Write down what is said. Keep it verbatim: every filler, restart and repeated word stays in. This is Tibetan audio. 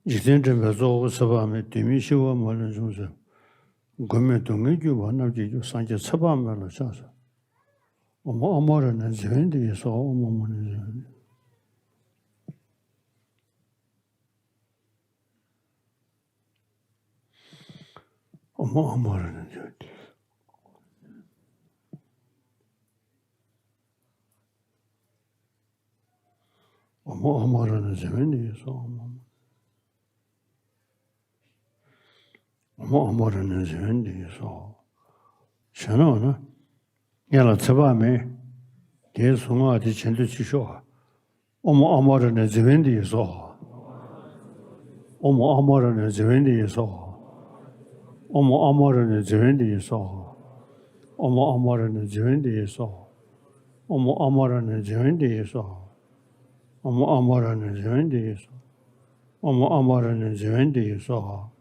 འཇིག་རྟེན་འདྲེན་པའི་གཙོ་འཁོར་ཚེ་དཔག་མེད། དུས་མིན་ཤི་བ་མ་ལུས་འབྱུང་ཟེར། མགོན་མེད་སྡུག་བསྔལ་བརྒྱུད་པ་རྣམས་ཀྱི་རྒྱུ། སངས་རྒྱས་ཚེ་དཔག་མེད་ལ་ཕྱག་འཚལ། ཨོཾ་ཨ་མ་ར་ཎི་ཛི་ཝན་ཏི་ཡེ་སྭཱ་ཧཱ། ཨོཾ་ཨ་མ་ར་ཎི་ཛི་ཝན་ཏི། ཨོཾ་ཨ་མ་ར་ཎི་ཛི་ཝན་ཏི། ཨོཾ་ཨ་མ་ར་ཎི་ཛི་ཝན་ཏི་ཡེ་སྭཱ་ཧཱ། ཨོཾ་ཨ་མ་ར་ཎི་ཛི་ཝན་ཏི་ཡེ་སྭཱ་ཧཱ། ཞེ་ན་འོ་ན། སྔོན་ལ་ཚེ་དཔག་མེད། དེའི་གཟུངས་སྔགས་དེ་བྱིན་ཏེ་ཅིག་ཤོག། ཨོཾ་ཨ་མ་ར་ཎི་ཛི་ཝན་ཏི་ཡེ་སྭཱ་ཧཱ། ཨོཾ་ཨ་མ་ར་ཎི་ཛི་ཝན་ཏི་ཡེ་སྭཱ་ཧཱ། ཨོཾ་ཨ་མ་ར་ཎི་ཛི་ཝན་ཏི་ཡེ་སྭཱ་ཧཱ། ཨོཾ་ཨ་མ་ར་ཎི་ཛི་ཝན་ཏི་ཡེ་སྭཱ་ཧཱ། ཨོཾ་ཨ་མ་ར་ཎི་ཛི་ཝན་ཏི་ཡེ་སྭཱ་ཧཱ། ཨོཾ་ཨ་མ་ར་ཎི་ཛི་ཝན་ཏི་ཡེ་སྭཱ་ཧཱ། ཨོཾ་ཨ་མ་ར་ཎི་ཛི་ཝན་ཏི་ཡེ་སྭཱ་ཧཱ།